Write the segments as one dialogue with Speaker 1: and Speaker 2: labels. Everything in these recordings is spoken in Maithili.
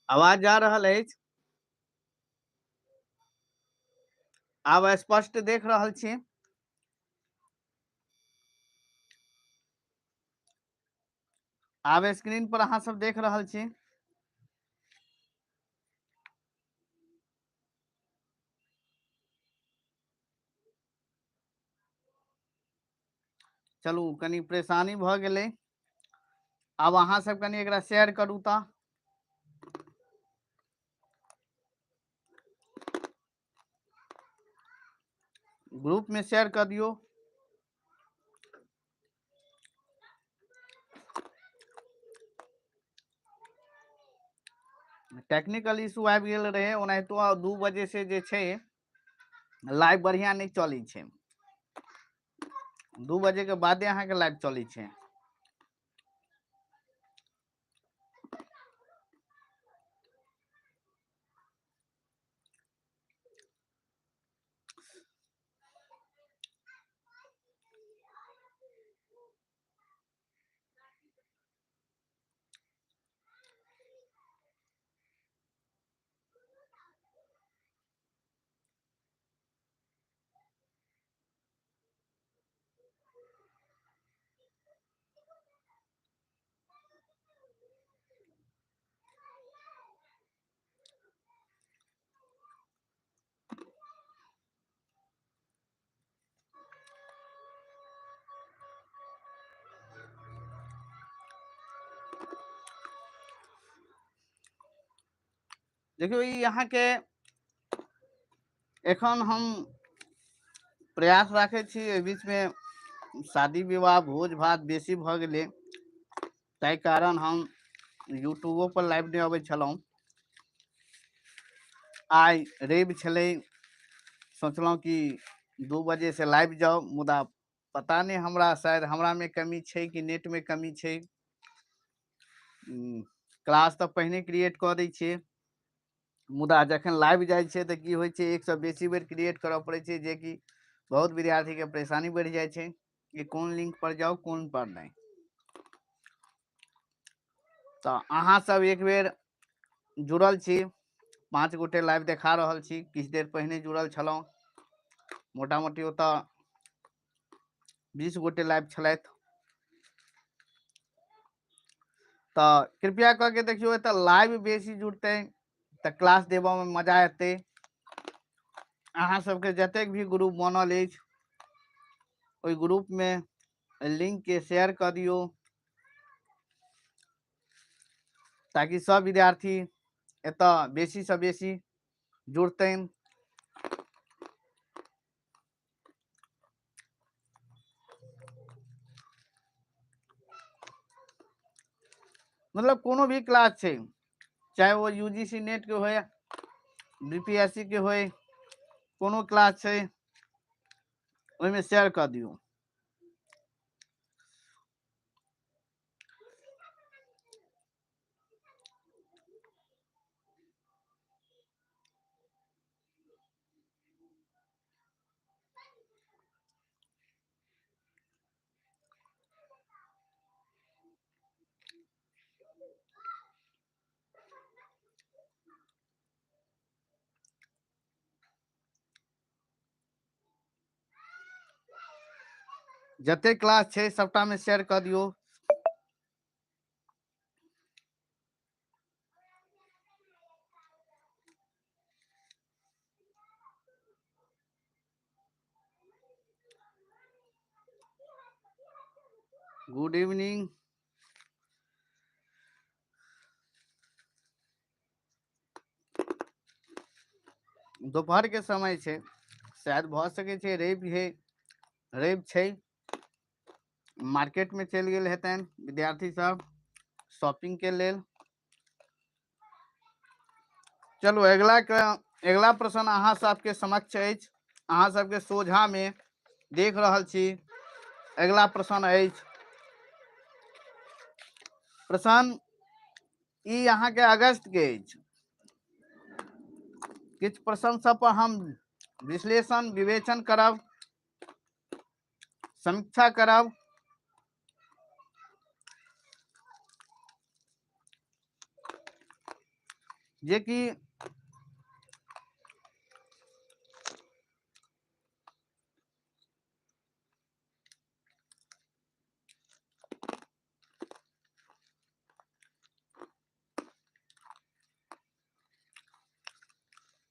Speaker 1: आवाज जा रहल अछि? आब स्पष्ट देख रहल छी? आब स्क्रीन पर अहाँ सब देख रहल छी? चलू कनि परेशानी भऽ गेलै। आब अहाँ सब कनि एकरा शेयर करू तऽ। ग्रुप में शेयर कर दियौ। टेक्निकल इशू आबि गेल रहे, ओनाहितो 2 बजे से जे छै लाइव बढ़िया नहि चलै छै। 2 बजे के बादे अहाँके लाइव चलै छै। देखियौ ई अहाँके एखन हम प्रयास राखै छी। एहि बीचमे शादी विवाह भोज भात बेसी भऽ गेलै, ताहि कारण हम यूट्यूबो पर लाइव नहि अबै छलहुँ। आइ रवि छलै, सोचलहुँ कि 2 बजे से लाइव जाउ, मुदा पता नहि हमरा शायद हमरामे कमी छै कि नेटमे कमी छै। क्लास तऽ पहिने क्रिएट कऽ दै छियै, मुदा जखन लाइव जाइ छै तऽ की होइ छै, 1 से बेसी बेर क्रिएट करऽ पड़ै छै, जेकि बहुत विद्यार्थीके परेशानी बढ़ि जाइ छै कि कोन लिंक पर जाउ कोन पर नहि। तऽ अहाँ सब एक बेर जुड़ल छी, 5 गोटे लाइव देखा रहल छी, किछु देर पहिने जुड़ल छलहुँ, मोटा मोटी ओतऽ 20 गोटे लाइव छलथि। तऽ कृपया कऽ के देखियौ एतऽ लाइव बेसी जुड़तै तऽ क्लास देबऽमे मजा एतै। अहाँ सबके जतेक भी ग्रुप बनल अछि ओहि ग्रुपमे लिंकके शेयर कऽ दियौ, ताकि सब विद्यार्थी एतऽ बेसीसँ बेसी जुड़तनि। मतलब कोनो भी क्लास छै, चाहे वो यूजीसी नेट के होए, बीपीएससी के होए, कोनो क्लास छै ओहिमे शेयर कऽ दियौ। जते क्लास छै सबटा में शेयर कऽ दियौ। Good evening. दोपहर के समय छै, शायद भऽ सकै छै रवि है, रवि छै, मार्केट में चलि गेल हेतनि विद्यार्थी सब शॉपिंग के लेल। चलू अगला प्रश्न अहाँ सबके समक्ष अछि, अहाँ सबके सोझा में देख रहल छी। अगला प्रश्न अछि, प्रश्न ई अहाँके अगस्त के अछि। किछु प्रश्न सब पर हम विश्लेषण विवेचन करब, समीक्षा करब। जेकि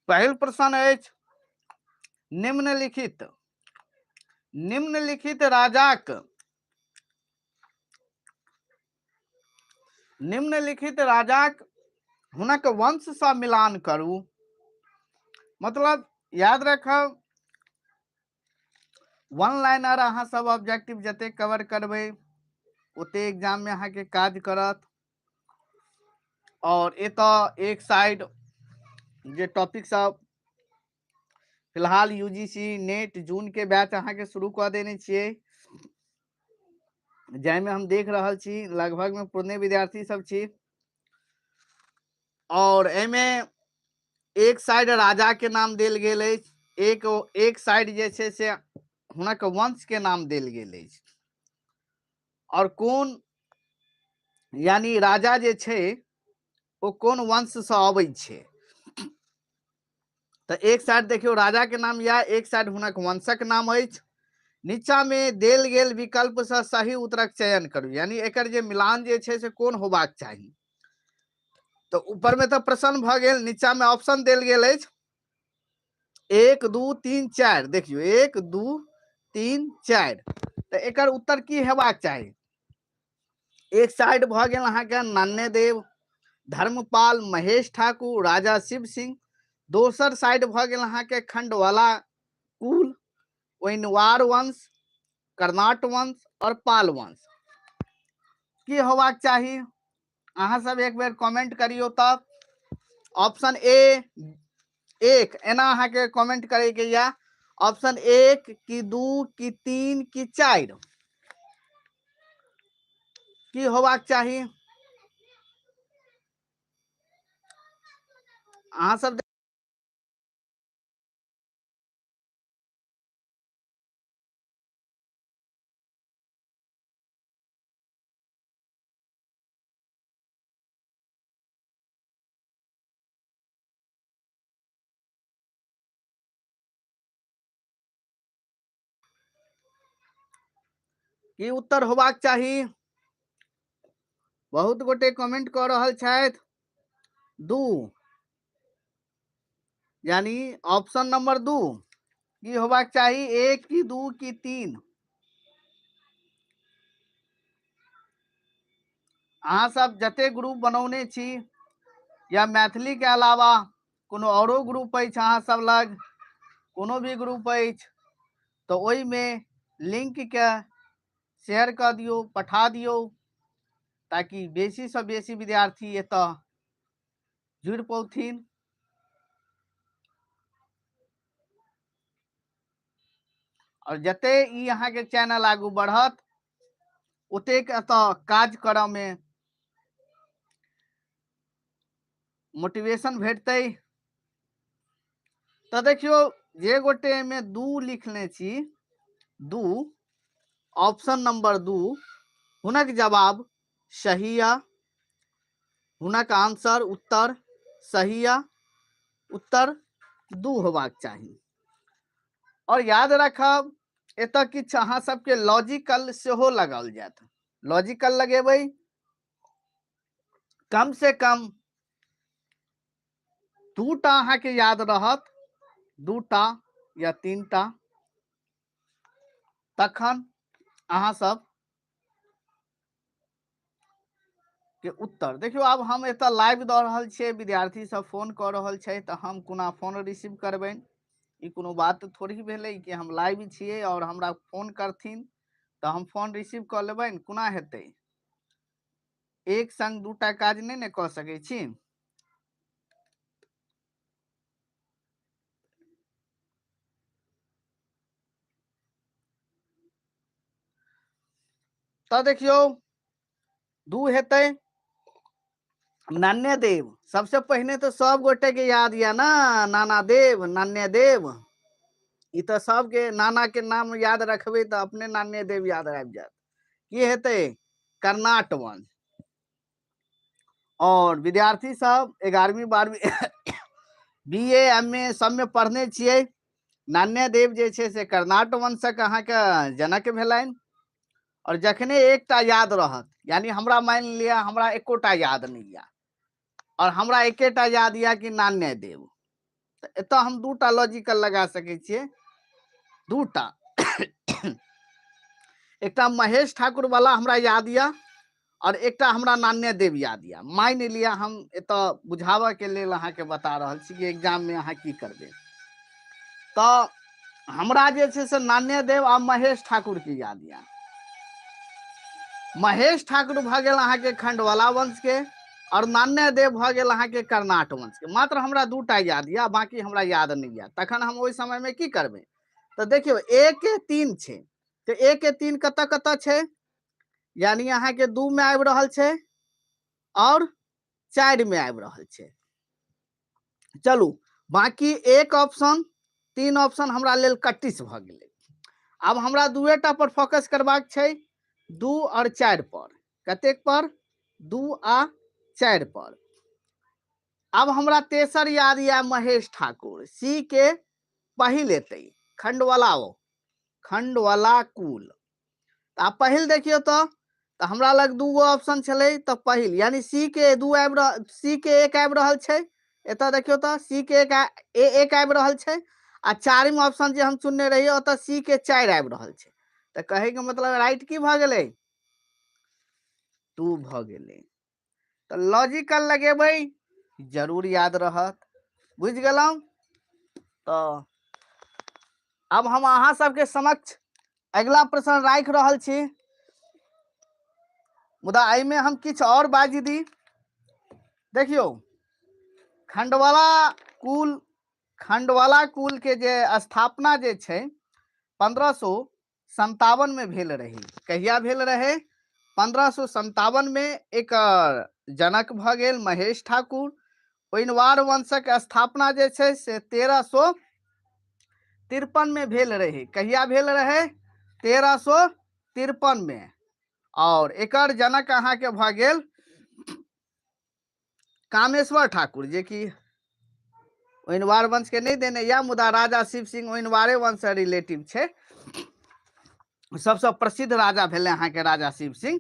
Speaker 1: पहिल प्रश्न अछि निम्नलिखित निम्नलिखित राजाक निम्नलिखित राजाक हुनक वंशसँ मिलान करू। मतलब याद रखब वन लाइनर अहाँ सब ऑब्जेक्टिव जते कवर करबै ओते एग्जाम में अहाँके काज करत। और एतऽ एक साइड जे टॉपिक सब फिलहाल यूजीसी नेट जून के बैच अहाँके शुरू कऽ देने छियै, जाहिमे हम देख रहल छी लगभग में पुरने विद्यार्थी सब छी। और एहिमे एक साइड राजा के नाम देल गेल अछि, एक साइड जे छै से हुनक वंश के नाम देल गेल अछि। और कोन यानी राजा जे छै ओ कोन वंश से अबै छै, तऽ एक साइड देखियौ राजा के नाम या एक साइड हुनक वंशक नाम अछि। नीचा में देल गेल विकल्प से सही उत्तरक चयन करू, यानी एकर जे मिलान जे छै से कोन होबाक चाही। तो ऊपर में तो प्रश्न भऽ गेल, नीचा में ऑप्शन देल गेल अछि 1 2 3 4। देखियौ 1 2 3 4, तऽ एकर उत्तर की हेबाक चाही। एक साइड भऽ गेल अहाँके नान्यदेव, धर्मपाल, महेश ठाकुर, राजा शिव सिंह। दोसर साइड भऽ गेल अहाँके खंडवाला कुल, ओइनवार वंश, कर्नाट वंश और पाल वंश। की होबाक चाही अहाँ सब एक बेर कमेंट करियो। तब ऑप्शन ए 1, एना अहाँके कमेंट करे के या ऑप्शन 1 की 2 की 3 की 4 की होबाक चाही। अहाँ सब की उत्तर होबाक चाही। बहुत गोटे कमेंट कऽ रहल छथि 2, यानी ऑप्शन नंबर 2 की होबाक चाही, 1 की 2 की 3। अहाँ सब जते ग्रुप बनौने छी या मैथिली के अलावा कोनो औरो ग्रुप अछि अहाँ सब लग, कोनो भी ग्रुप अछि तऽ ओहिमे लिंक के शेयर कऽ दियौ, पठा दियौ, ताकि बेसी से बेसी विद्यार्थी एतऽ जुड़ि पौथिन। और जते ई अहाँके चैनल आगू बढ़त ओतेक एतऽ काज करऽ में मोटिवेशन भेटतै। तऽ देखियौ जे गोटे एहिमे 2 लिखने छी, 2 ऑप्शन नंबर 2, हुनक जवाब सही या हुनक आंसर उत्तर सही या उत्तर 2 होबाक चाही। और याद रखब एतऽ किछु अहाँ सबके लॉजिकल सेहो लगाओल जायत। लॉजिकल लगेबै कम से कम 2टा अहाँके याद रहत, 2टा या 3टा, तखन अहाँ सब के उत्तर। देखियौ आब हम एतऽ लाइव दऽ रहल छियै, विद्यार्थी सब फोन कऽ रहल छै तऽ हम कोना फोन रिसीव करबनि, ई कोनो बात थोड़ी भेलै कि हम लाइव छियै और हमरा फोन करथिन तऽ हम फोन रिसीव कऽ लेबनि, कोना हेतै। एक संग 2टा काज नहि ने कऽ सकै छी। तऽ देखियौ 2 हेतै नान्यदेव। सबसे पहिने तऽ सब गोटे के याद या ना, नाना देव, नान्यदेव, ई तऽ सबके नाना के नाम याद रखबै तऽ अपने नान्यदेव याद आबि जायत। की हेतै कर्नाट वंश। और विद्यार्थी सब 11वीं 12वीं बी ए एम ए सबमे पढ़ने छियै। नान्यदेव जे छै से कर्नाट वंशक अहाँके जनक भेलनि। और जखने एकटा याद रहत, यानी हमरा मानि लिअ हमरा एकोटा याद नहि यऽ और हमरा एकेटा याद यऽ कि नान्यदेव, तऽ एतऽ हम दूटा लॉजिकल लगा सकै छियै, दूटा। एकटा महेश ठाकुर वाला हमरा याद यऽ और एकटा हमरा नान्यदेव याद यऽ। मानि लिअ हम एतऽ बुझाबऽ के लेल अहाँके बता रहल छी कि एग्जाम में अहाँ की करबै। तऽ हमरा जे छै से नान्यदेव आ महेश ठाकुर के याद यऽ। महेश ठाकुर भऽ गेल अहाँके खंडवाला वंश के और नान्यदेव भऽ गेल अहाँके कर्नाट वंश के। मात्र हमरा दूटा याद यऽ, बाकी हमरा याद नहि यऽ। तखन हम ओहि समय में की करबै? तऽ देखियौ 1 के 3 छै, तऽ 1 के 3 कतऽ कतऽ छै? यानी अहाँके 2 में आबि रहल छै और 4 में आबि रहल छै। चलू बाकी 1 ऑप्शन 3 ऑप्शन हमरा लेल कट्टिस भऽ गेलै। आब हमरा दुएटा पर फोकस करबाक छै, 2 और 4 पर। कतेक पर? 2 आ 4 पर। आब हमरा तेसर याद यऽ महेश ठाकुर, सी के पहिल एतै खंडवाला, ओ खंडवाला कुल। तऽ आब पहिल देखियौ तऽ हमरा लग 2 गो ऑप्शन छलै, तऽ पहिल यानी सी के 2 आबि रहल, सी के 1 आबि रहल छै। एतऽ देखियौ तऽ सी के ए 1 आबि रहल छै आ चारिम ऑप्शन जे हम चुनने रहियै ओतऽ सी के 4 आबि रहल छै। तऽ कहैके मतलब राइट की भऽ गेलै? 2 भऽ गेलै। तऽ लॉजिकल लगेबै जरूर याद रहत। बुझि गेलहुँ? तऽ आब हम अहाँ सबके समक्ष अगिला प्रश्न राखि रहल छी, मुदा एहिमे हम किछु आओर बाजि दी। देखियौ खंडवाला कुल, खंडवाला कुल के जे स्थापना जे छै 1557 में भेल रही। कहिया भेल रहे? 1557 में। एकर जनक भऽ गेल महेश ठाकुर। ओइनवार वंशक स्थापना जे छै से 1353 में भेल रहे। कहिया भेल रहे? 1353 में। और एकर जनक अहाँके भऽ गेल कामेश्वर ठाकुर, जे कि ओइनवार वंश के नहि देने यऽ, मुदा राजा शिव सिंह ओइनवारे वंश से रिलेटिव छै। सबसँ प्रसिद्ध राजा भेलै अहाँके राजा शिव सिंह।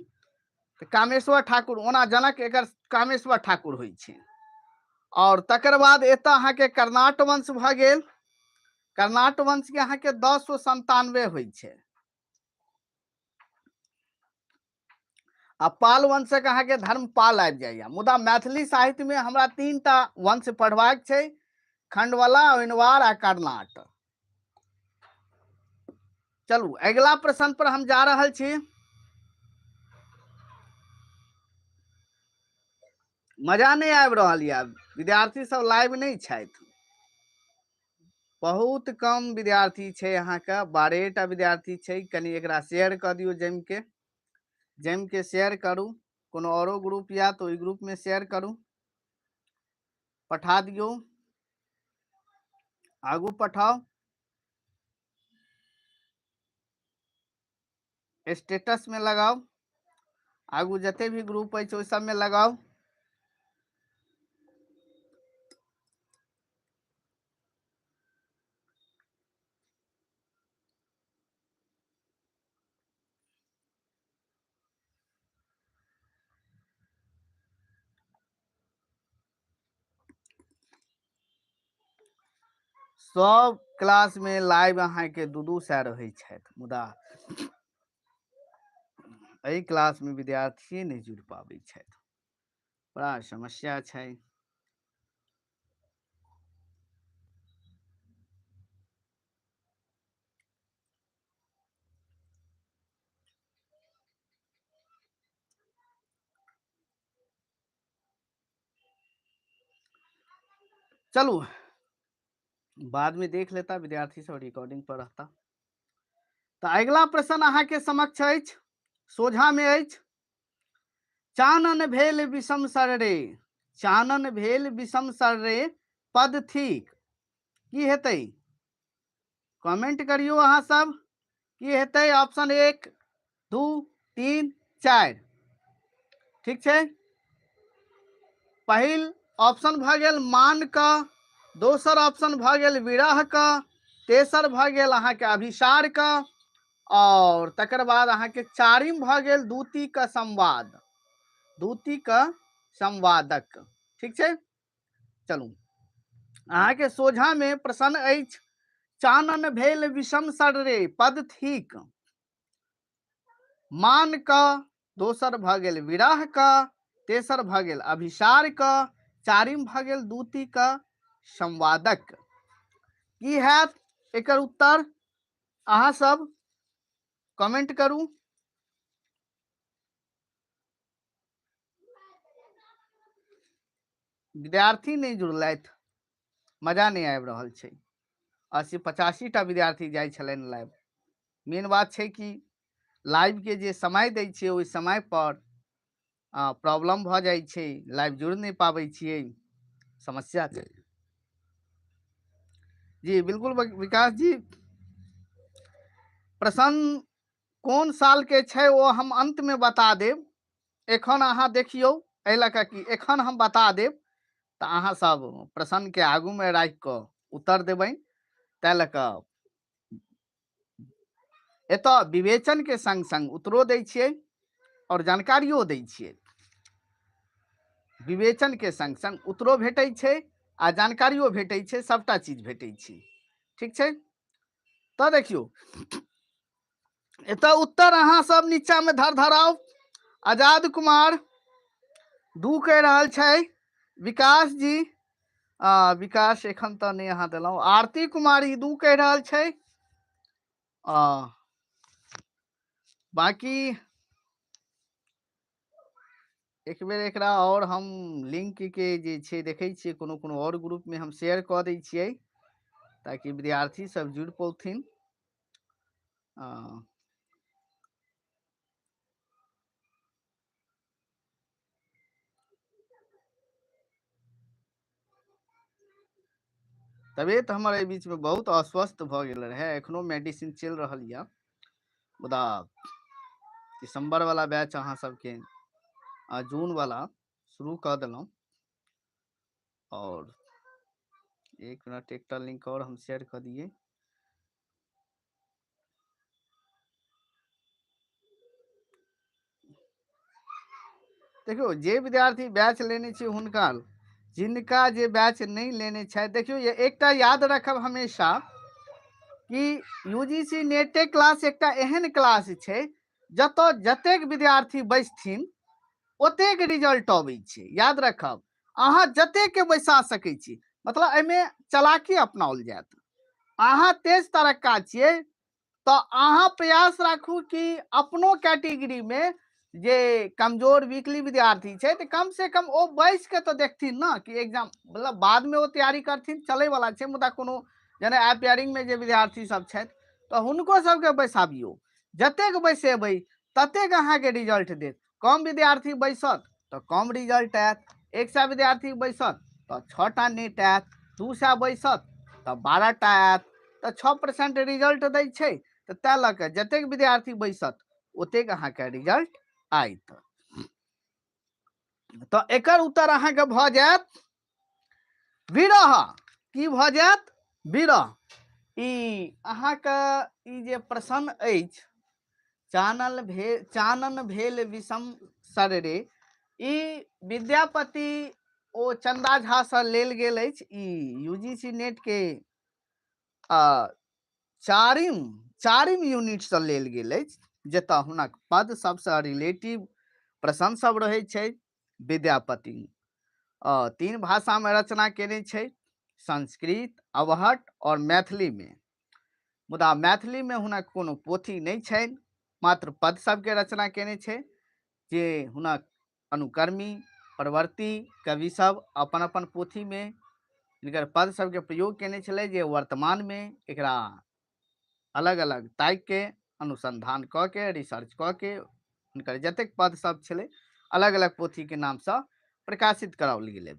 Speaker 1: तऽ कामेश्वर ठाकुर, ओना जनक एकर कामेश्वर ठाकुर होइ छै। और तकर बाद एतऽ अहाँके कर्नाट वंश भऽ गेल। कर्नाट वंश के अहाँके 1097 होइ छै। आ पाल वंशक अहाँके धर्मपाल आबि जाइए। मुदा मैथिली साहित्य में हमरा 3टा वंश पढ़बाक छै, खंडवाला, ओइनवार आ कर्नाट। चलू अगिला प्रश्न पर हम जा रहल छी। मजा नहि आबि रहल यऽ, विद्यार्थी सब लाइव नहि छथि, बहुत कम विद्यार्थी छै अहाँके, 12टा विद्यार्थी छै। कनि एकरा शेयर कऽ दियौ, जमिके जमिके शेयर करू। कोनो औरो ग्रुप या तऽ ओहि ग्रुप में शेयर करू, पठा दियौ, आगू पठाउ, स्टेटस में लगाउ, आगू जते भी ग्रुप अछि ओहि सब में लगाउ। सब क्लास में लाइव अहाँके दू-दू सए रहै छथि, मुदा एहि क्लास में विद्यार्थी नहि जुड़ि पाबै छथि, बड़ा समस्या छै। चलू बाद में देख लेता विद्यार्थी सब रिकॉर्डिंग पर रहता। तो अगला प्रश्न अहाँ के समक्ष अछि, सोझा में अछि। चानन भेल विषम सर रे, चानन भेल विषम सर रे पद थीक, की हेतै? कमेंट करियो अहाँ सब, की हेतै? ऑप्शन 1, 2, 3, 4। ठीक छै, पहिल ऑप्शन भऽ गेल मान का, दोसर ऑप्शन भऽ गेल विरह का, तेसर भऽ गेल अहाँके अभिसार का, और तकर बाद अहाँके चारिम भऽ गेल दूती का संवाद, दूती का संवादक। ठीक छै, चलू अहाँके सोझा में प्रश्न अछि, चानन भेल विषम सर रे पद थीक मान का, दोसर भऽ गेल विरह का, तेसर भऽ गेल अभिसार का, चारिम भऽ गेल दूती का संवादक। की हैत एकर उत्तर? अहाँ सब कमेंट करू। विद्यार्थी नहि जुड़लथि, मजा नहि आबि रहल छै। 80-85 टा विद्यार्थी जाइ छलनि लाइव। मेन बात छै कि लाइव के जे समय दै छियै ओहि समय पर प्रॉब्लम भऽ जाइ छै, लाइव जुड़ि नहि पाबै छियै, समस्या छै। जी बिल्कुल विकास जी, प्रश्न कोन साल के छै ओ हम अंत में बता देब। एखन अहाँ देखियौ, एहि लऽ कऽ कि एखन हम बता देब तऽ अहाँ सब प्रश्न के आगू में राखि कऽ उत्तर देबै, ताहि लऽ कऽ एतऽ विवेचन के संग संग उत्तरो दै छियै और जानकारियो दै छियै। विवेचन के संग संग उत्तरो भेटै छै आ जानकारियो भेटै छै, सबटा चीज भेटै छै। ठीक छै, तऽ देखियौ एतऽ उत्तर अहाँ सब नीचा में धर धराउ। आजाद कुमार 2 कहि रहल छै, विकास जी, विकास एखन तऽ नहि अहाँ देलहुँ, आरती कुमारी 2 कहि रहल छै, बाकी एक बेर एकरा और हम लिंक के जे छै देखै छियै, कोनो कोनो और ग्रुप में हम शेयर कऽ दै छियै ताकि विद्यार्थी सब जुड़ि पौथिन। तबियत हमर एहि बीच में बहुत अस्वस्थ भऽ गेल रहै, एखनो मेडिसिन चलि रहल यऽ, मुदा दिसंबर वाला बैच अहाँ सबके जून वाला शुरू कऽ देलहुँ। और एक मिनट, एकटा लिंक और हम शेयर कऽ दियै। देखियौ जे विद्यार्थी बैच लेने छै हुनका, जिनका जे बैच नहि लेने छथि, देखियौ ये एकटा याद रखब हमेशा कि यूजीसी नेटे क्लास एकटा एहन क्लास छै जतऽ जतेक विद्यार्थी बैसथिन ओतेक रिजल्ट अबै छै। याद रखब, अहाँ जतेक के बैसा सकै छी, मतलब एहिमे चलाकी अपनाओल जायत। अहाँ तेज तरक्का छियै तऽ अहाँ प्रयास राखू कि अपनो कैटेगरी में जे कमजोर वीकली विद्यार्थी छै तऽ कम से कम ओ बैस के तऽ देखथिन ने कि एग्जाम, मतलब बाद में ओ तैयारी करथिन, चलै वाला छै, मुदा कोनो जेना अपियरिंग में जे विद्यार्थी सब छथि तऽ हुनको सबके बैसाबियौ, जतेक बैसेबै ततेक अहाँके रिजल्ट देत। कम विद्यार्थी बैसत तऽ कम रिजल्ट आयत, 100 विद्यार्थी बैसत तऽ 6टा नेट आयत, 200 बैसत तऽ 12टा आयत, तऽ 6% रिजल्ट दै छै। तऽ ताहि लऽ कऽ जतेक विद्यार्थी बैसत ओतेक अहाँके रिजल्ट आयत। तऽ एकर उत्तर अहाँके भऽ जायत विरह। की भऽ जायत? विरह। ई अहाँके ई जे प्रश्न अछि, चानन भेल विषम सर रे, ई विद्यापति ओ चंदा झा सँ लेल गेल अछि। ई यूजीसी नेट के चारिम यूनिट सँ लेल गेल अछि, जतऽ हुनक पद सबसँ रिलेटिव प्रश्न सब रहै छै। विद्यापति 3 भाषा में रचना केने छै, संस्कृत, अवहट्ठ और मैथिली में। मुदा मैथिली में हुनक कोनो पोथी नहि छनि, मात्र पद सबके रचना केने छै, जे हुनक अनुकर्मी परवर्ती कवि सब अपन अपन पोथी में हिनकर पद सबके प्रयोग केने छलै, जे वर्तमान में एकरा अलग अलग ताकि के अनुसंधान कऽ के रिसर्च कऽ के हुनकर जतेक पद सब छलै अलग अलग पोथी के नामसँ प्रकाशित कराओल गेलै,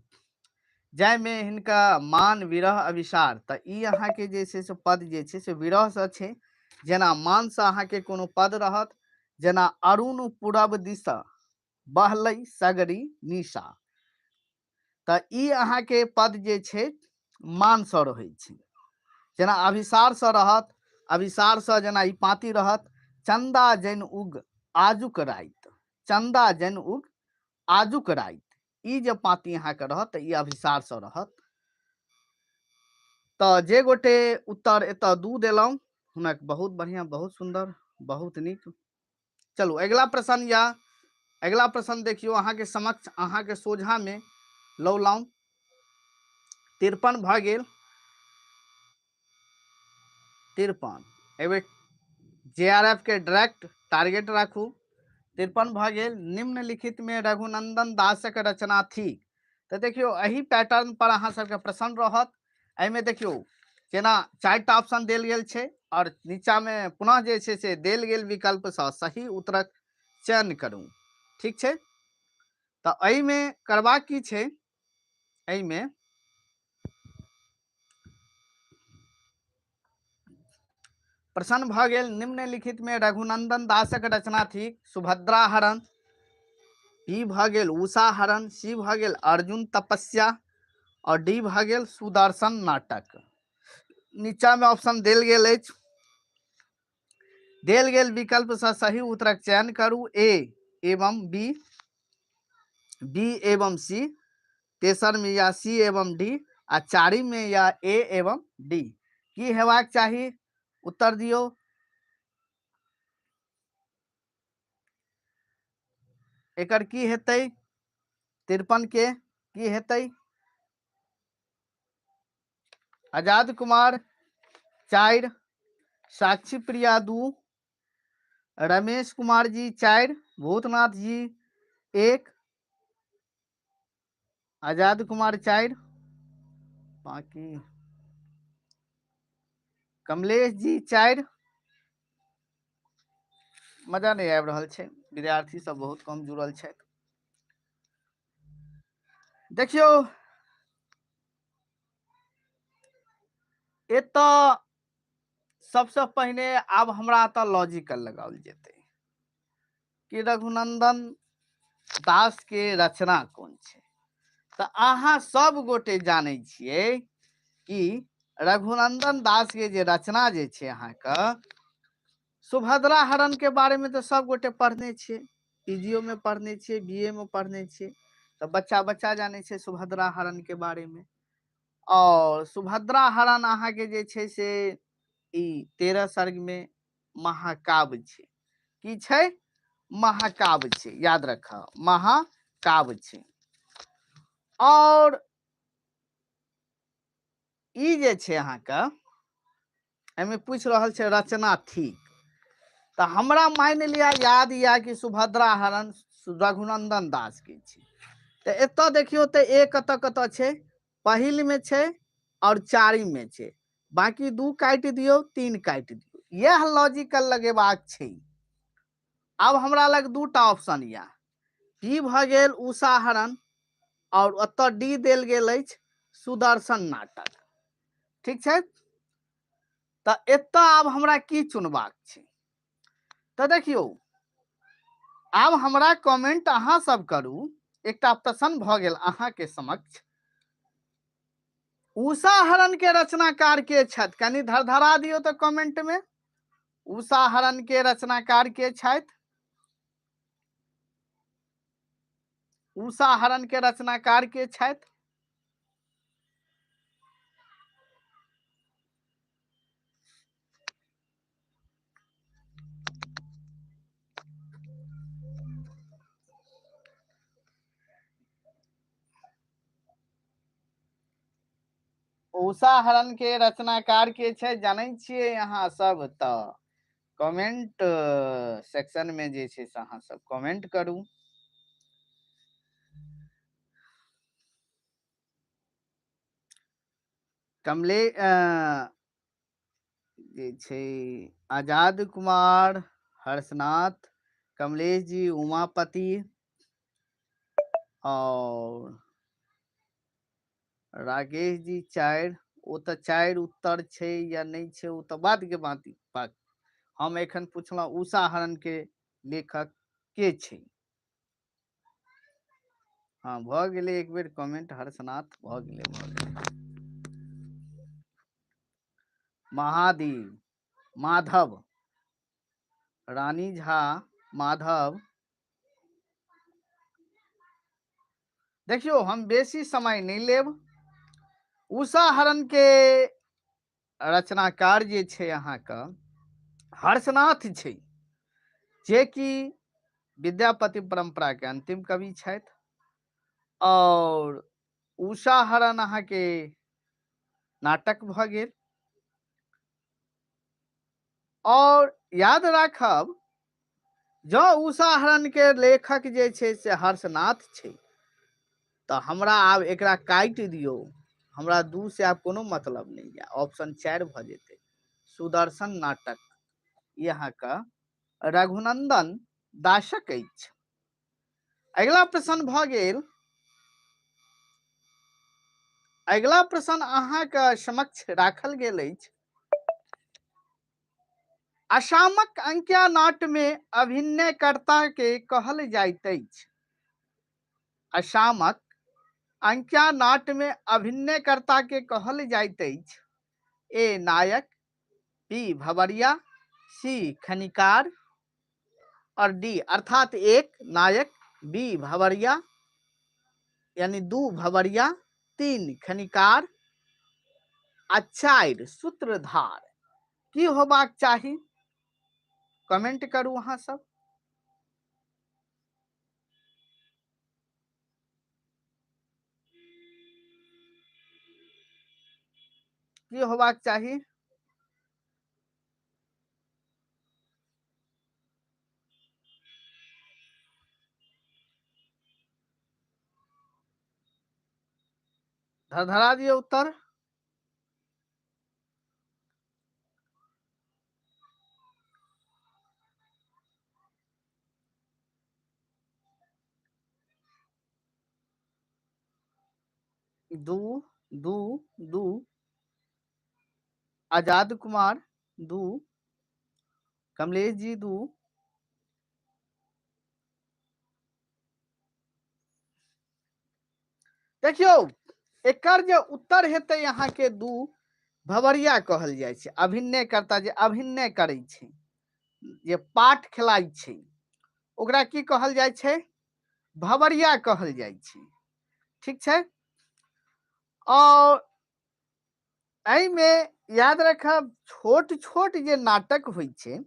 Speaker 1: जाहिमे हिनका मान विरह अभिसार, तऽ ई अहाँके जे छै से पद जे छै से विरहसँ छै। जेना मानसँ अहाँके कोनो पद रहत, जेना अरुण पुरब दिशा बहलै सगरी निशा, तऽ ई अहाँके पद जे छै मानसँ रहै छै। जेना अभिसारसँ रहत, अभिसारसँ जेना ई पाँती रहत, चंदा जन उग आजुक राति, चंदा जन उग आजुक राति, ई जे पाँती अहाँके रहत तऽ ई अभिसारसँ रहत। तऽ जे गोटे उत्तर एतऽ 2 देलहुँ हुनक बहुत बढ़िआँ, बहुत सुन्दर, बहुत नीक। चलू अगिला प्रश्न या अगिला प्रश्न देखियौ अहाँके समक्ष, अहाँके सोझामे लौलाउ। 53 भऽ गेल, 53। एहिबेर जे आर एफ के डायरेक्ट टारगेट राखू। 53 भऽ गेल। निम्नलिखित में रघुनंदन दासक रचना थी। तऽ देखियौ एहि पैटर्न पर अहाँ सबके प्रश्न रहत। एहिमे देखियौ जेना 4टा ऑप्शन देल गेल छै और नीचा में पुनः जे छै से देल गेल विकल्पसँ सही उत्तरक चयन करू। ठीक छै, तऽ एहिमे करबाक की छै, एहिमे प्रश्न भऽ गेल निम्नलिखित में रघुनंदन दासक रचना थी सुभद्रा हरण, बी भऽ गेल उषा हरण, सी भऽ गेल अर्जुन तपस्या और डी भऽ गेल सुदर्शन नाटक। नीचा में ऑप्शन देल गेल अछि। देल गेल विकल्प से सही उत्तरक चयन करू। ए एवं बी, बी एवं सी, तेसर में या सी एवं डी आ चारिम में या ए एवं डी। की हेबाक चाही उत्तर दियौ। एकर की हेतै, 53 के की हेतै? आजाद कुमार 4, साक्षी प्रिया 2, रमेश कुमार जी 4, भूतनाथ जी 1, आजाद कुमार 4, बाकी कमलेश जी 4। मजा नहीं आबि रहल छै, विद्यार्थी सब बहुत कम जुड़ल छथि। देखियौ एतऽ सबसँ पहिने आब हमरा एतऽ लॉजिकल लगाओल जेतै कि रघुनंदन दास के रचना कोन छै। तऽ अहाँ सब गोटे जानै छियै कि रघुनंदन दास के जे रचना जे छै अहाँके सुभद्रा हरण के बारे में तऽ सब गोटे पढ़ने छियै, पीजीओ में पढ़ने छियै, बी ए में पढ़ने छियै, तऽ बच्चा बच्चा जानै छै सुभद्रा हरण के बारे में। और सुभद्रा हरण अहाँके जे छै से ई 13 सर्ग में महाकाव्य छै। की छै? महाकाव्य छै, याद रख, महाकाव्य छै। और ई जे छै अहाँके एहिमे पूछि रहल छै रचना थिक, तऽ हमरा मानि लिअ याद यऽ कि सुभद्रा हरण रघुनंदन दास के छै। तऽ एतऽ देखियौ तऽ ए कतऽ कतऽ छै, पहिल में छै और चारिम में छै, बाकी 2 काटि दियौ, 3 काटि दियौ। इएह लॉजिकल लगेबाक छै। आब हमरा लग 2टा ऑप्शन यऽ, बी भऽ गेल उषा हरण और ओतऽ डी देल गेल अछि सुदर्शन नाटक। ठीक छै, तऽ एतऽ आब हमरा की चुनबाक छै? तऽ देखियौ आब हमरा कमेंट अहाँ सब करू। एकटा प्रश्न भऽ गेल अहाँ के समक्ष, उषा हरण के रचनाकार के छथि? कनि धरधरा दियौ तऽ कमेंट में, उषा हरण के रचनाकार के छथि? उषा हरण के रचनाकार के छथि? उषा हरण के रचनाकार के छै जानै छियै अहाँ सब? तऽ कमेंट सेक्शन में जे छै से अहाँ सब कमेंट करू। कमले जे छै आजाद कुमार, हर्षनाथ, कमलेश जी, उमापति और राकेश जी 4। ओ तऽ 4 उत्तर छै या नहि छै ओ तऽ बाद के बात। हम एखन पुछलहुँ उषा हरण के लेखक के छै? हँ, भऽ गेलै। एक बेर कमेंट हर्षनाथ भऽ गेलै, भऽ गेलै। महादेव माधव, रानी झा माधव। देखियौ, हम बेसी समय नहि लेब। उषा हरण के रचनाकार जे छै अहाँके हर्षनाथ छै, जेकि विद्यापति परम्परा के अंतिम कवि छथि। और उषा हरण अहाँके नाटक भऽ गेल। और याद राखब, जँ उषा हरण के लेखक जे छै से हर्षनाथ छै, तऽ हमरा आब एकरा काटि दियौ, हमरा 2 से आब कोनो मतलब नहि यऽ। ऑप्शन 4 भऽ जेतै। सुदर्शन नाटक ई अहाँके रघुनंदन दासक अछि। अगिला प्रश्न भऽ गेल। अगिला प्रश्न अहाँके समक्ष राखल गेल अछि। आसामक अंकिया नाट में अभिनयकर्ता के कहल जाइत अछि। आसामक अंकिया नाट में अभिनयकर्ता के कहल जाइत अछि। ए नायक, बी भवरिया, सी खनिकार और डी, अर्थात 1 नायक, बी भवरिया यानी 2 भवरिया, 3 खनिकार आ 4 सूत्रधार। की होबाक चाही? कमेंट करू अहाँ सब। की होबाक चाही? धरधरा दियौ उत्तर। 2 2 2, आजाद कुमार 2, कमलेश जी 2। देखियौ, एकर जे उत्तर हेतै अहाँके 2 भवरिया कहल जाइ छै। अभिनयकर्ता जे अभिनय करै छै, जे पाठ खेलाइ छै, ओकरा की कहल जाइ छै? भवरिया कहल जाइ छै। ठीक छै। और एहिमे याद रखब, छोट छोट जे नाटक होइ छै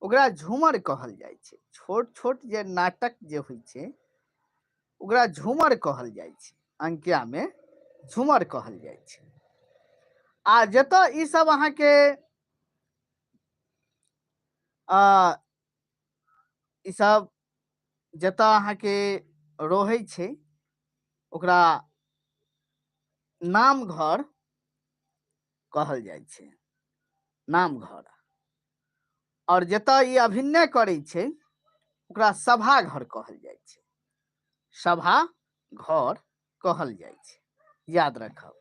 Speaker 1: ओकरा झूमर कहल जाइ छै। छोट छोट जे नाटक जे होइ छै ओकरा झूमर कहल जाइ छै। अंकिया में झूमर कहल जाइ छै। आ जतऽ ई सब अहाँके ई सब जतऽ अहाँके रहै छै ओकरा नाम घर कहल जाइ छै, नाम घर। और जतऽ ई अभिनय करै छै ओकरा सभा घर कहल जाइ छै, सभा घर कहल जाइ छै, याद रखब।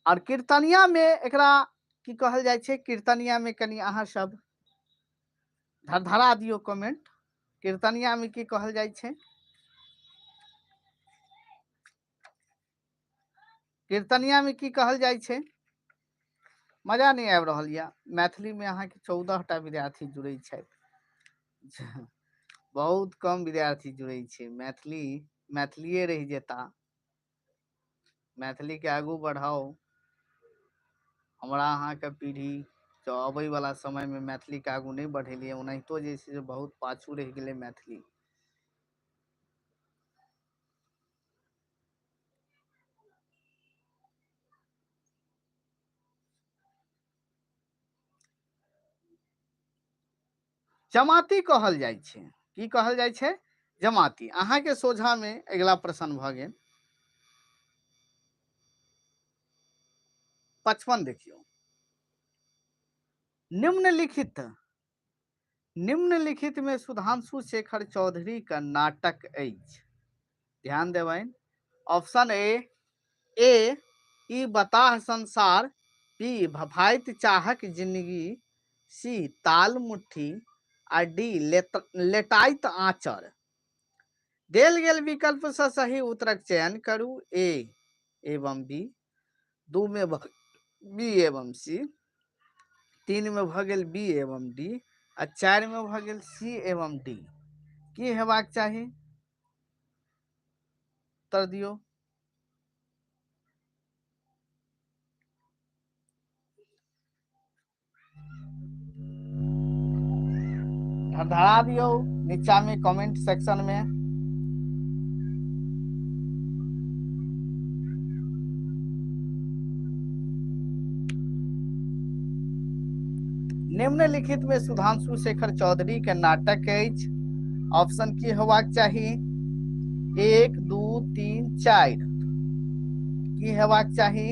Speaker 1: और कीर्तनिया में एकरा की कहल जाइ छै? कीर्तनिया में कनि अहाँ सब धरधरा दियौ कमेंट। कीर्तनिया में की कहल जाइ छै? कीर्तनिया में की कहल जाइ छै? मजा नहि आबि रहल यऽ। मैथिली में अहाँके 14टा विद्यार्थी जुड़ै छथि, बहुत कम विद्यार्थी जुड़ै छै। मैथिली मैथिलीए रहि जेता, मैथिली के आगू बढ़ाउ। हमरा अहाँके पीढ़ी जँ अबै वाला समय में मैथिली के आगू नहि बढ़ेलियै, ओनाहितो जे छै से बहुत पाछू रहि गेलै मैथिली। जमाती कहल जाइ छै। की कहल जाइ छै? जमाती। अहाँके सोझा में अगिला प्रश्न भऽ गेल 55। देखियौ, निम्नलिखित में सुधांशु शेखर चौधरी का नाटक अछि। ध्यान देबनि। ऑप्शन ए, ए ई बताह संसार, बी भफाइत चाहक जिंदगी, सी ताल मुट्ठी आ डी लेटाइत आंचर। देल गेल विकल्प सँ सही उत्तरक चयन करू। ए एवं बी, 2 मे बी एवं सी, 3 मे भऽ गेल बी एवं डी आ 4 मे भऽ गेल सी एवं डी। की हेबाक चाही? उत्तर दियौ। धरा दियौ नीचा में कमेंट सेक्शन में। निम्नलिखित में सुधांशु शेखर चौधरी के नाटक अछि। ऑप्शन की होबाक चाही? 1 2 3 4। की हेबाक चाही?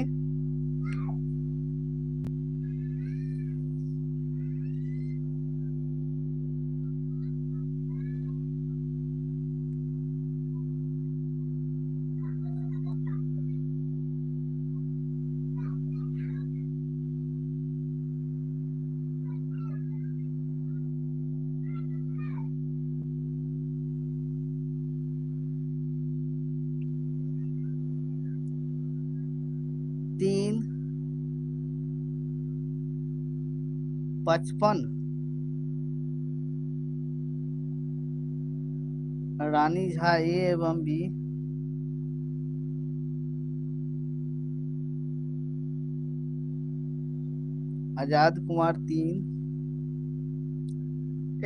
Speaker 1: 3 55 रानी झा ए एवं बी। आजाद कुमार 3।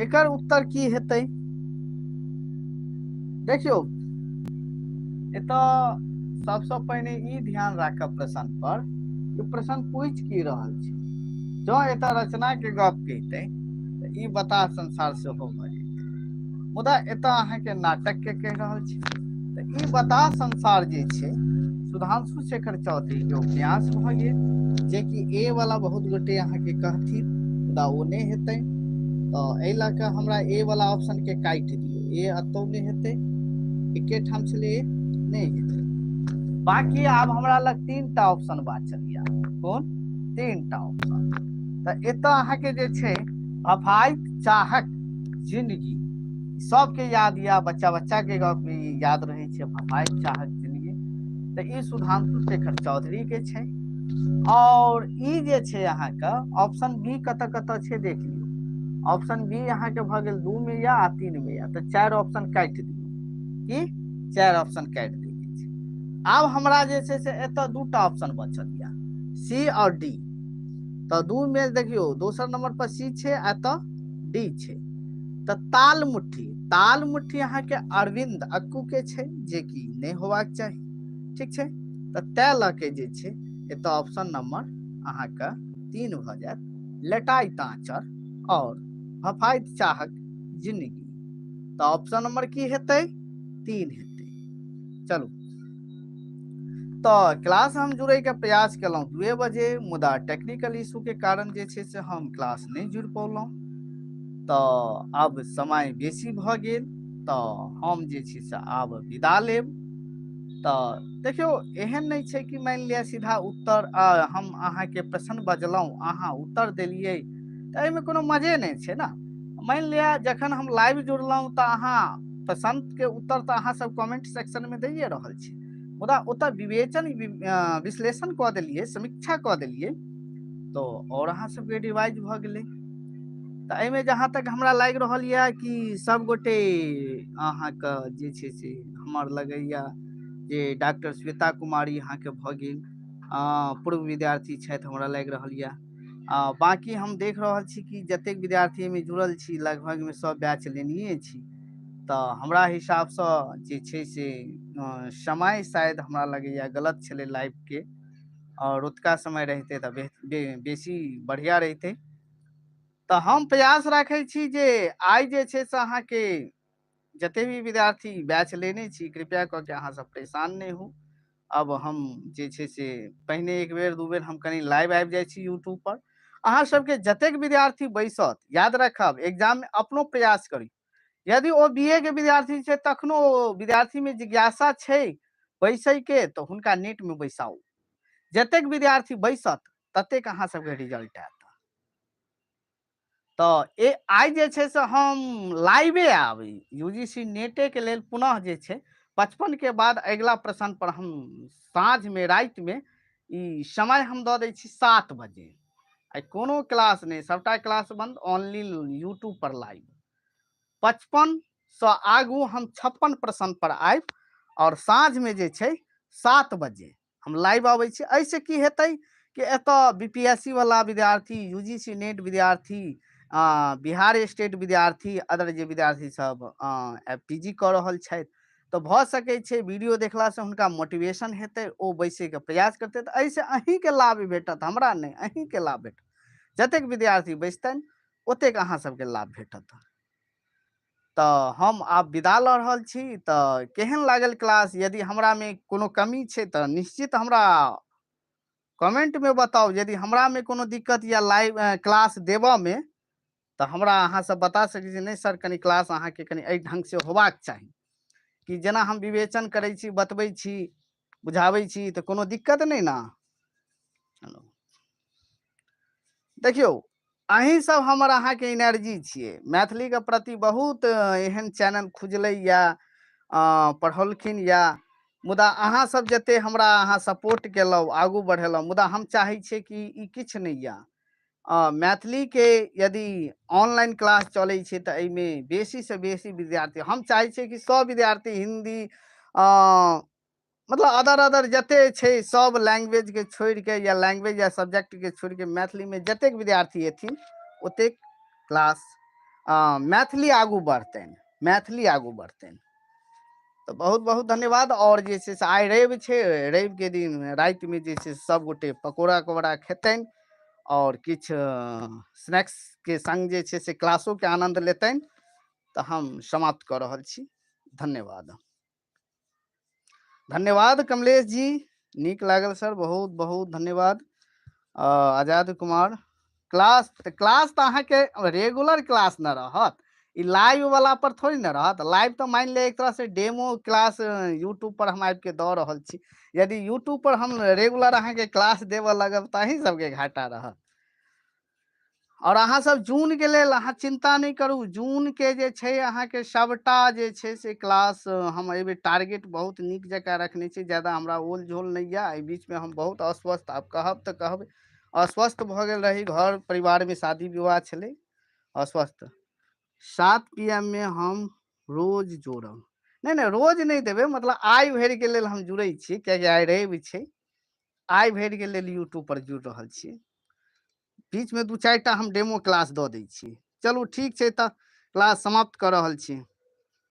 Speaker 1: एकर उत्तर की हेतै? देखियौ, एतऽ सबसँ पहिने ई ध्यान राखब प्रश्न पर कि प्रश्न पूछि की रहल छै। जँ एतऽ रचना के गप कहितै तऽ ई बता संसार सेहो भऽ जेतै, मुदा एतऽ अहाँके नाटक के कहि रहल छै। तऽ ई बता संसार जे छै सुधांशु शेखर चौधरी के उपन्यास भऽ गेल, जेकि ए वाला बहुत गोटे अहाँके कहथिन, मुदा ओ नहि हेतै। तऽ एहि लऽ कऽ हमरा ए वाला ऑप्शन के काटि दियौ। ए एतौ नहि हेतै, एके ठाम छलै ए, नहि हेतै। बाकी आब हमरा लग 3टा ऑप्शन बाचल यऽ। कोन? 3टा ऑप्शन। तऽ एतऽ अहाँके जे छै भफाइत चाहक जिंदगी, सबके याद यऽ, बच्चा बच्चा के गप याद रहै छै भफाइत चाहक जिंदगी। तऽ ई सुधांशु शेखर चौधरी के छै। और ई जे छै अहाँके ऑप्शन बी कतऽ कतऽ छै देख लियौ। ऑप्शन बी अहाँके भऽ गेल 2 में या आ 3 में या, तऽ 4 ऑप्शन काटि दियौ। की 4 ऑप्शन काटि दै छै। आब हमरा जे छै से एतऽ 2टा ऑप्शन बचल या, सी और डी। तऽ 2 में देखियौ दोसर नंबर पर सी छै आ एतऽ डी छै। तऽ ताल मुट्ठी, ताल मुट्ठी अहाँके अरविंद अक्कू के छै, जे कि नहि होबाक चाही, ठीक छै। तऽ तै लऽ के जे छै एतऽ ऑप्शन नंबर अहाँके 3 भऽ जायत, लेटाइत आँचर और भफाइत चाहक जिंदगी। तऽ ऑप्शन नंबर की हेतै? 3 हेतै। चलू, तऽ क्लास हम जुड़ै के प्रयास केलहुँ 2 बजे, मुदा टेक्निकल इशू के कारण जे छै से हम क्लास नहि जुड़ि पौलहुँ। तऽ आब समय बेसी भऽ गेल, तऽ हम जे छै से आब विदा लेब। तऽ देखियौ, एहन नहि छै कि मानि लिअ सीधा उत्तर हम अहाँके प्रश्न बजलहुँ, अहाँ उत्तर देलियै, तऽ एहिमे कोनो मजे नहि छै ने। मानि लिअ जखन हम लाइव जुड़लहुँ तऽ अहाँ प्रश्नके उत्तर तऽ अहाँ सब कमेंट सेक्शनमे दैए रहल छी, मुदा ओतऽ विवेचन विश्लेषण कऽ देलियै, समीक्षा कऽ देलियै, तऽ आओर अहाँ सबके रिवाइज भऽ गेलै। तऽ एहिमे जहाँ तक हमरा लागि रहल यऽ कि सब गोटे अहाँके जे छै से हमर लगैया जे डॉक्टर श्वेता कुमारी अहाँके भऽ गेल, पूर्व विद्यार्थी छथि, हमरा लागि रहल यऽ। बाँकी हम देख रहल छी कि जतेक विद्यार्थी एहिमे जुड़ल छी लगभगमे सब बैच लेनिए छी। तऽ हमरा हिसाबसँ जे छै से समय शायद हमरा लगैया गलत छलै लाइवके, आओर रतुका समय रहितै तऽ बेसी बढ़िआँ रहितै। तऽ हम प्रयास राखै छी जे आइ जे छै से अहाँके जते भी विद्यार्थी बैच लेने छी, कृपया कऽ के अहाँ सब परेशान नहि होउ। अब हम जे छै से पहिने एक बेर दू बेर हम कनि लाइव आबि जाइ छी यूट्यूब पर। अहाँ सबके जतेक विद्यार्थी बैसत, याद रखब एग्जाम में अपनो प्रयास करी। यदि ओ बी ए के विद्यार्थी छै तखनो ओ विद्यार्थी में जिज्ञासा छै बैसै के, तऽ हुनका नेट में बैसाउ। जतेक विद्यार्थी बैसत ततेक अहाँ सबके रिजल्ट आयत। तऽ आइ जे छै से हम लाइवे आबी यूजीसी नेटे के लेल। पुनः जे छै 55 के बाद अगिला प्रश्न पर हम साँझमे, रातिमे, ई समय हम दऽ दै छी 7 बजे। आइ कोनो क्लास नहि, सभटा क्लास बन्द, ओनली यूट्यूब पर लाइव। 55सँ आगू हम 56 प्रश्न पर आबि आओर साँझमे जे छै 7 बजे हम लाइव अबै छी। एहिसँ की हेतै कि एतऽ बीपीएससी वाला विद्यार्थी, यूजीसी नेट विद्यार्थी, बिहार स्टेट विद्यार्थी, अदर जे विद्यार्थी सब पीजी कऽ रहल छथि, तऽ भऽ सकै छै वीडियो देखलासँ हुनका मोटिवेशन हेतै, ओ बैसैके प्रयास करतै। तऽ एहिसँ अहीँके लाभ भेटत, हमरा नहि, अहीँके लाभ भेटत। जतेक विद्यार्थी बैसतनि, ओतेक अहाँ सबके लाभ भेटत। तऽ हम आब विदा लऽ रहल छी। तऽ केहन लागल क्लास? यदि हमरामे कोनो कमी छै तऽ निश्चित हमरा कमेंटमे बताउ। यदि हमरामे कोनो दिक्कत या लाइव क्लास देबऽमे, तऽ हमरा अहाँ सब बता सकै छी, नहि सर, कनि क्लास अहाँके कनि एहि ढङ्गसँ होबाक चाही, कि जेना हम विवेचन करै छी, बतबै छी, बुझाबै छी, तऽ कोनो दिक्कत नहि ने? देखियौ, अहीं सब हमर अहाँके एनर्जी छियै। मैथिलीके प्रति बहुत एहन चैनल खुजलै या पढ़ौलखिन या, मुदा अहाँ सब जते हमरा अहाँ सपोर्ट केलहुँ, आगू बढ़ेलहुँ, मुदा हम चाहै छियै कि ई किछु नहि यऽ, मैथिलीके यदि ऑनलाइन क्लास चलै छै तऽ एहिमे बेसीसँ बेसी विद्यार्थी, हम चाहै छियै कि सब विद्यार्थी हिन्दी, मतलब अदर अदर जते छै सब लैंग्वेजके छोड़िके या लैंग्वेज या सब्जेक्टके छोड़िके मैथिलीमे जतेक विद्यार्थी एथिन, ओतेक क्लास मैथिली आगू बढ़तनि, मैथिली आगू बढ़तनि। तऽ बहुत बहुत धन्यवाद। आओर जे छै से आइ रवि छै। रविके दिन रातिमे जे छै सब गोटे पकौड़ा उकौड़ा खेतनि आओर किछु स्नैक्सके संग जे छै से क्लासोके आनन्द लेतनि। तऽ हम समाप्त कऽ रहल छी। धन्यवाद, धन्यवाद। कमलेश जी, नीक लागल सर, बहुत बहुत धन्यवाद। आजाद कुमार, क्लास तऽ क्लास तऽ अहाँके रेगुलर क्लास न रहत, ई लाइव वाला पर थोड़ी न रहत। लाइव तऽ मानि लिअ एक तरहसँ डेमो क्लास यूट्यूब पर हम आबिके दऽ रहल छी। यदि यूट्यूब पर हम रेगुलर अहाँके क्लास देबऽ लगब तऽ अहीं सबके घाटा रहत। आओर अहाँ सब जून के लेल अहाँ चिन्ता नहि करू। जून के जे छै अहाँके सबटा जे छै से क्लास हम एहिबेर टारगेट बहुत नीक जकाँ रखने छी। ज्यादा हमरा ओल झोल नहि यऽ। एहि बीचमे हम बहुत अस्वस्थ, आब कहब तऽ कहब, अस्वस्थ भऽ गेल रही। घर परिवारमे शादी विवाह छलै, अस्वस्थ। 7 पीएम मे हम रोज जोड़ब? नहि नहि, रोज नहि देबै। मतलब आइ भरिके लेल हम जुड़ै छी, कियाकि आइ रवि छै। आइ भरिके लेल यूट्यूब पर जुड़ि रहल छी। बीचमे दू चारिटा हम डेमो क्लास दऽ दै छी। चलू, ठीक छै, तऽ क्लास समाप्त कऽ रहल छी।